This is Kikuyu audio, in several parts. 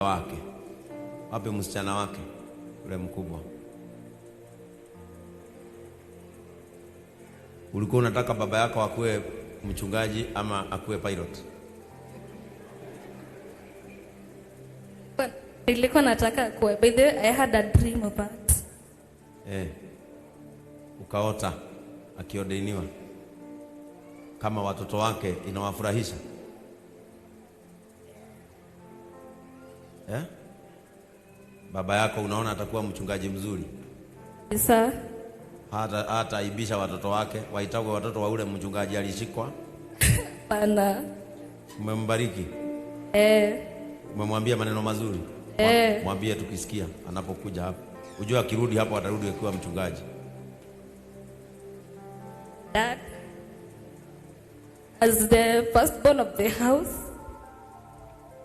Wake wapi? Msichana wake yule mkubwa, ulikuwa unataka baba yako akuwe mchungaji ama akuwe pilot? Nilikuwa nataka kuwa. By the way, I had a dream of that. Eh, ukaota akiordainiwa kama watoto wake, inawafurahisha eh? Baba yako unaona atakuwa mchungaji mzuri? Sir. Hata aibisha watoto wake waitagwe watoto wa ule mchungaji alishikwa? Pana. Umembariki? Eh. Umemwambia maneno mazuri? Eh. Mwambie tukisikia anapokuja hapa. Ujue akirudi hapo atarudi akiwa mchungaji. Dad, as the firstborn of the house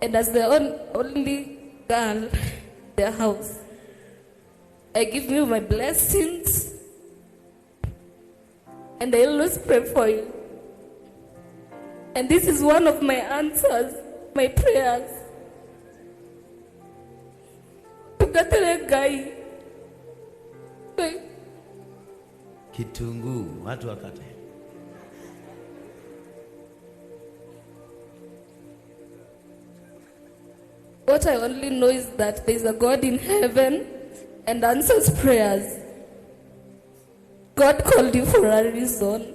and as the only girl in the house, I give you my blessings and I always pray for you. And this is one of my answers, my prayers. Tugatele Ngai. Ngai. Kitunguu watu wakate. What I only know is that there is a God in heaven and answers prayers. God called you for a reason.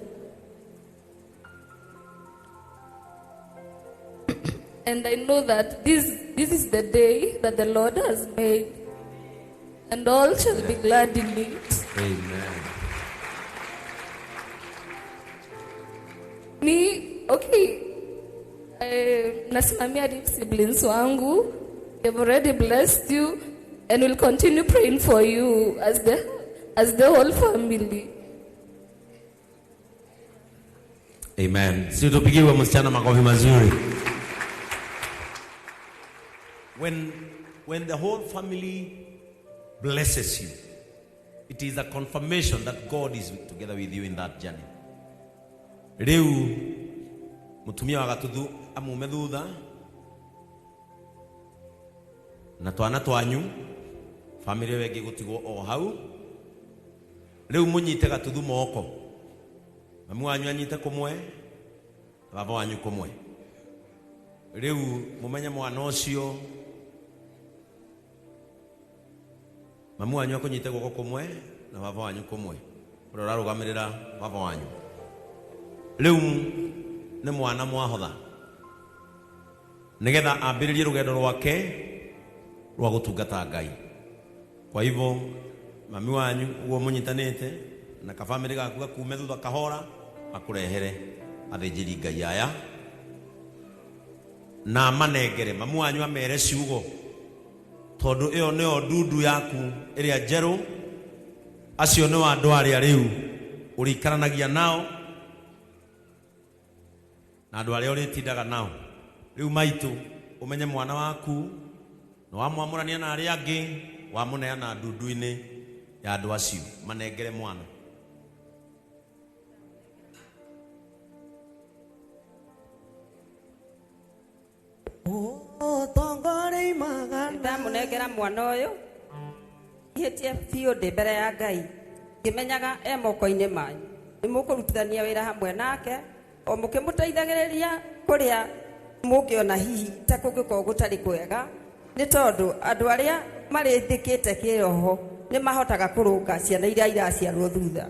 And I know that this is the day that the Lord has made, and all shall be glad in it. Amen. Me, okay, nasimamia hadi siblings wangu. They've already blessed you and will continue praying for you as the whole family. Amen. Si tupigiwe msichana makofi mazuri. When the whole family blesses you, it is a confirmation that God is together with you in that journey. Riu mutumia wa Gatuthu amume thutha na twana twanyu, family ĩyo ĩngĩ gũtigwo o hau. Riu munyite Gatuthu moko, mami wanyu anyite kumwe na baba wanyu kumwe. Riu mumenye mwana ũcio, mami wanyu akũnyite guoko kumwe na baba wanyu kumwe, ũrĩa ũrarũgamĩrĩra baba wanyu riu nĩ mwana mwahotha nigetha ambĩrĩrie rũgendo rwake rwa gũtungata Ngai. Kwa hivyo mami wanyu ũguo mũnyitanĩte na kabamĩrĩ gaku gakume thutha kahora akũrehere athĩnjĩri Ngai aya na manengere mami wanyu amere ciugo, tondũ ĩyo nĩyo ndundu yaku ĩrĩa njerũ. Acio nĩ andũ arĩa rĩu ũrĩikaranagia nao na andũ arĩa ũrĩtindaga nao. Rĩu maitũ, ũmenye mwana waku nĩ wamwamũrania na arĩa angĩ, wamũneana ndundu-inĩ ya andũ acio. Manengere mwana. Ndamũnengera mwana ũyũ ihĩtie biũ ndĩ mbere ya Ngai, ngĩmenyaga e moko-inĩ manyu. Nĩ mũkũrutithania wĩra hamwe nake o mũkĩmũteithagĩrĩria kũrĩa mũngĩona hihi ta kũngĩkorwo gũtarĩ kwega, nĩ tondũ andũ arĩa marĩthĩkĩte kĩroho nĩ mahotaga kũrũnga ciana iria iraciarwo thutha.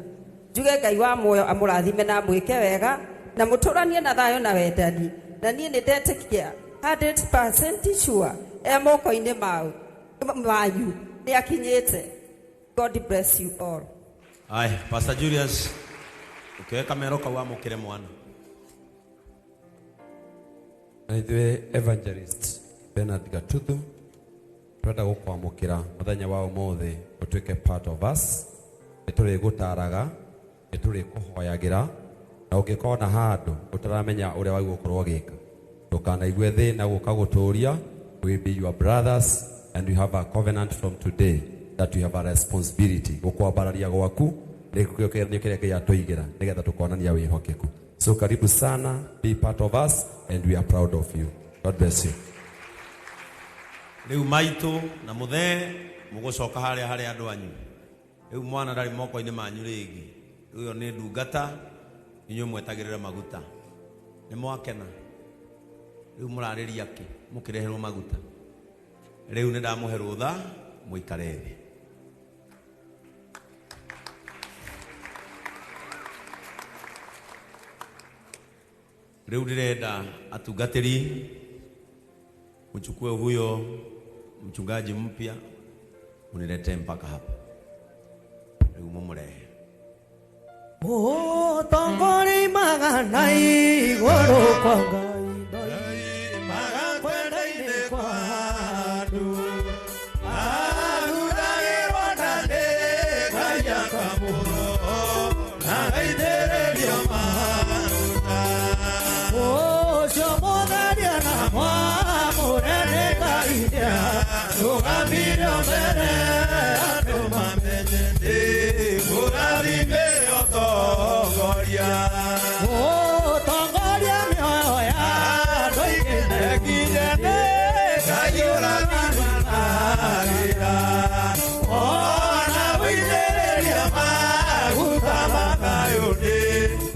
Njuge Ngai wa muoyo amũrathime na amwĩke wega na mũtũranie na thayũ na wendani. Na niĩ nĩ ndetĩkia 100% sure e moko-inĩ manyu nĩ akinyĩte. God bless you all. Aya, Pastor Julius, ukiweka mero kau amũkĩre mwana. Na ithuĩ Evangelist Bernard Gatuthu twenda gũkwamũkĩra mũthenya wa ũmũthĩ ũtuĩke part of us. Nĩ tũrĩgũtaraga, nĩ tũrĩkũhoyagĩra, na ũngĩkona handũ ũtaramenya ũrĩa wagĩrĩirwo gũkorwo ũgĩka, ndũkanaigue thĩna gũka gũtũria. We be your brothers and we have a covenant from today that we have a responsibility gũkwambararia gwaku nĩ kĩrĩa Ngai atũigĩra nĩgetha tũkonania wĩhokeku. So karibu sana, be part of us and we are proud of you. God bless you. Rĩu maitũ na mũthee mũgũcoka harĩa harĩa andũ anyu. Rĩu mwana ndarĩ moko-inĩ manyu rĩngĩ. Rĩu ĩyo nĩ ndungata, inyuĩ mwetagĩrĩre maguta. Nĩ mwakena? Rĩu mũrarĩria kĩ mũkĩreherwo maguta? Rĩu nĩ ndamũhe rũtha mũikare thĩ. Rĩu ndĩrenda atungatĩri mchukue huyo mchungaji mpya uniletee mpaka hapa. Rĩu mumurehe. Mũtongoria magana igũrũ kwa Ngai Magakwenda-inĩ kwa andũ athuragĩrwo na nĩ Ngai akamũro na agaitĩrĩrio maguta. Ũcio mũtheria na mwamũre nĩ Ngai nĩarũgamirio mbere andũ mamenye nĩ mũrathimĩre ũtongoria. Mũtongoria mĩoyo ya andũ aingĩ Nginya nĩ Ngai ũrathimanagĩra ona wĩitĩrĩria maguta mathayũ nĩ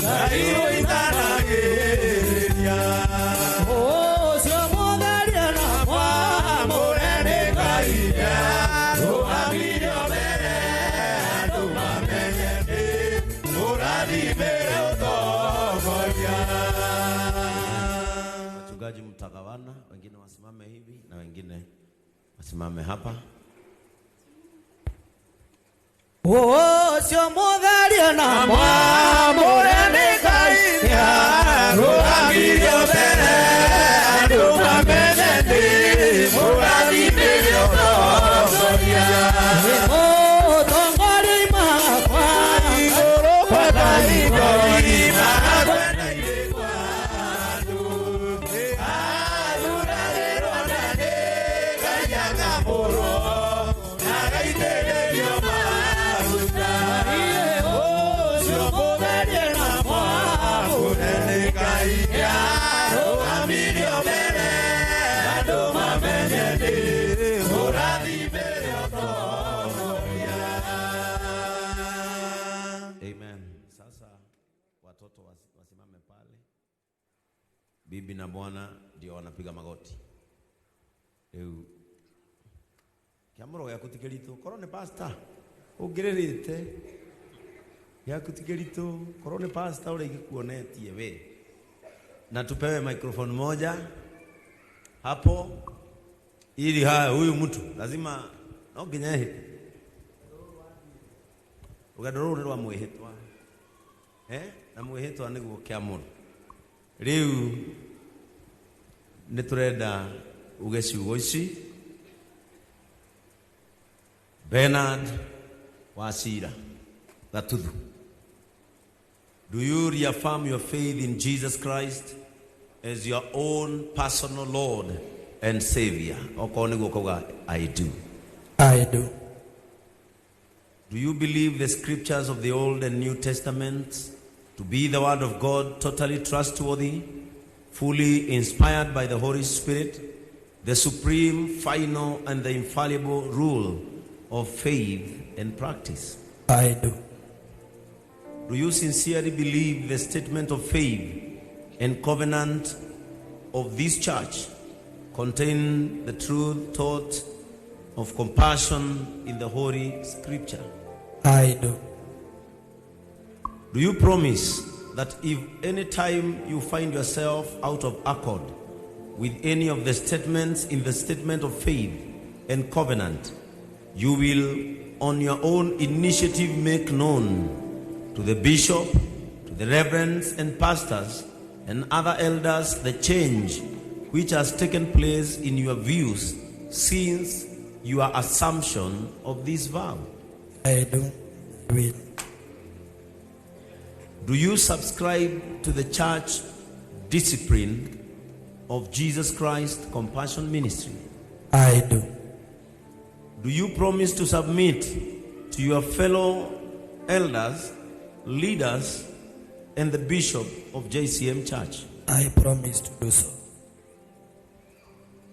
Ngai ũitanagĩrĩria. Ũcio mũtheria na mwamũre nĩ Ngai nĩarũgamirio mbere andũ mamenye nĩ mũrathimĩre ũtongoria. Wachungaji mtagawana, wengine wasimame hivi na wengine wasimame hapa. Ũcio mũtheria na mwamũre nĩ Ngai nĩarũgamirio mbere andũ mamenye nĩ mũrathimĩre ũtongoria. Mũtongoria makwa Igũrũ kwa Ngai ngori magakwenda-inĩ kwa andũ athuragĩrwo na nĩ Ngai akamũrwo na agaitĩrĩrio maguta. Ũcio mũtheria na mwamũre Nĩ Ngai nĩarũgamirio mbere andũ mamenye nĩ mũrathimĩre ũtongoria. Amen. Sasa watoto wasimame pale, bibi na bwana ndio wanapiga magoti. Rĩu kĩamũro gĩaku ti kĩritũ, korwo nĩ pastor ũngĩrĩrĩte gĩaku ti kĩritũ, korwo nĩ pastor ũrĩa ingĩkuonetie we. Na tupewe microphone moja hapo, ili haya huyu mtu lazima no nginya ehĩte. Rũgendo rũrũ nĩ rwa mwĩhĩtwa, na mwĩhĩtwa nĩguo kĩamũro. Rĩu nĩ tũrenda uge ciugo ici. Bernard Wachira Gatuthu, do you reaffirm your faith in Jesus Christ as your own personal Lord and Savior? Okorwo nĩguo ũkauga I do. I do. Do you believe the scriptures of the Old and New Testaments to be the Word of God, totally trustworthy, fully inspired by the Holy Spirit, the supreme, final, and the infallible rule of faith and practice? I do. Do you sincerely believe the statement of faith and covenant of this church contain the truth taught of compassion in the Holy Scripture? I do. Do you promise that if any time you find yourself out of accord with any of the statements in the statement of faith and covenant, you will on your own initiative make known to the bishop, to the reverends and pastors and other elders the change which has taken place in your views since your assumption of this vow? I do. I will. Do you subscribe to the church discipline of Jesus Christ Compassion Ministry? I do. Do you promise to submit to your fellow elders, leaders, and the bishop of JCM Church? I promise to do so.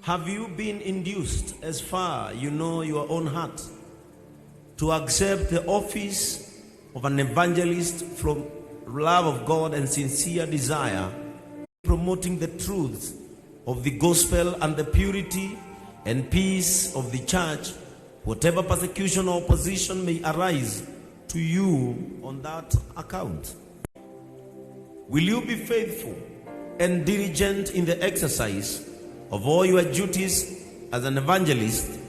Have you been induced, as far you know your own heart, to accept the office of an evangelist from love of God and sincere desire, promoting the truth of the gospel and the purity and peace of the church, whatever persecution or opposition may arise to you on that account? Will you be faithful and diligent in the exercise of all your duties as an evangelist,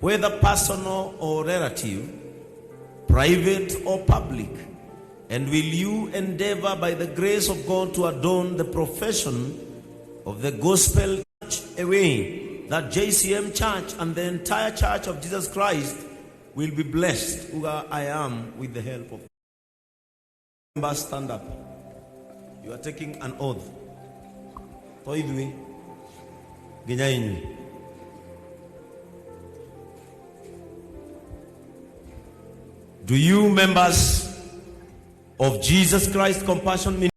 whether personal or relative, private or public? And will you endeavor by the grace of God to adorn the profession of the gospel in such a way that JCM Church and the entire Church of Jesus Christ will be blessed? Uga, I am, with the help of members, stand up. You are taking an oath. To ithuĩ nginya inyuĩ. Do you members of Jesus Christ Compassion Ministry